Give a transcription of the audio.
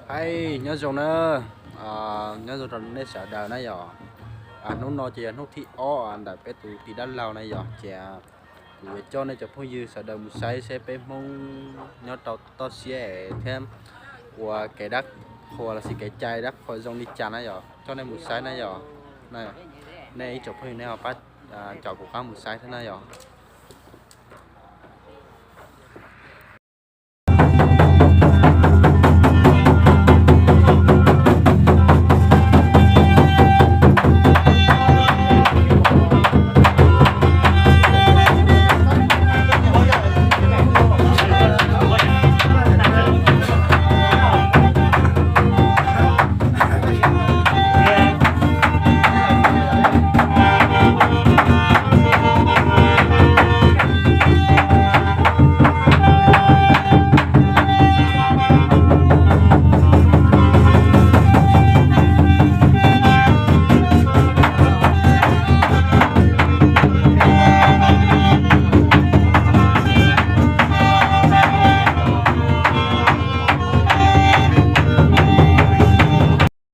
Hais nyob zoo na, nyob zoo rau nej sawv daws na yom. Hnub no ces yog hnub thib ob ntawm peb tus tim dab laug na yom, ces kuv yuav coj nej cov phooj ywg sawv daws mus saib seb peb Hmoob nyob rau toj siab es thiab ua kev dab qhuas lossis kev cai dab qhuas zoo li cas na yom, coj nej mus saib na yom. Nej ib tsoom phooj ywg nej ho pab caum kuv qab mus saib thiab na yom.